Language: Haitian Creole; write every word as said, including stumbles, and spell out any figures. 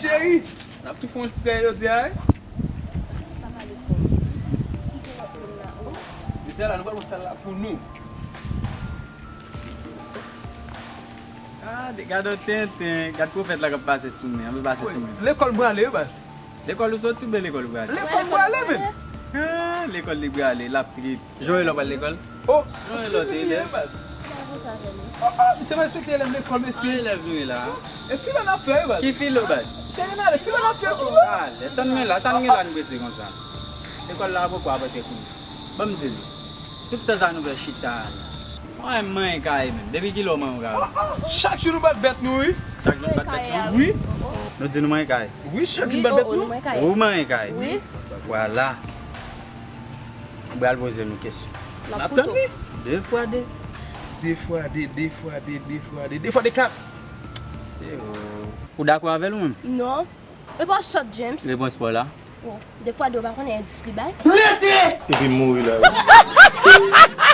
Cheri, n ap tou fè yon prè jodi a, wi. Pa pale fò. Si gen lòt moun la, o. Jodi a la, nou pral pran sal la pou nou. Gade, gade yon tenten, gade pwofèt la k ap pase sou mwen, an, pase sou mwen. Lekòl m prale, wi, baz. Lekòl ou soti oubyen lekòl ou prale? Lekòl m prale, men. Ah, lekòl li prale, l ap trip. Joel, w pral lekòl? Oh, Joel, lòt elèv. Baz. Oh, oh, misye pa respekte elèv lekòl, mesye. An elèv nou ye la. E filo n ap fè, wi, baz. Ki filo, baz? Cheri, n ale, filo n ap fè, filo. Ale, tann mwen la, sa n gen la n prese konsa? Lekòl la poko apòte kounye a. Ban m di nou. Tout tan sa nou fè chita la. Mwen, mwen kay menm. Depi kilè w mwen kay? Chak jou nou bat bèt nou, wi. Chak jou nou bat bèt nou? Wi. Nou di nou mwen kay. Wi, chak jou nou bat bèt nou. Ou mwen kay. Vwala. M pral poze nou kesyon. N ap tann li. De fwa de. De fwa de, de fwa de, de fwa de, de fwa de kat. Se ou. Ou dakò avè l ou menm? Non. Repons sòt, James. Repons pa w la. Oh, de fwa de ou pa konnen endis li bay. Epi m mouri la, wi.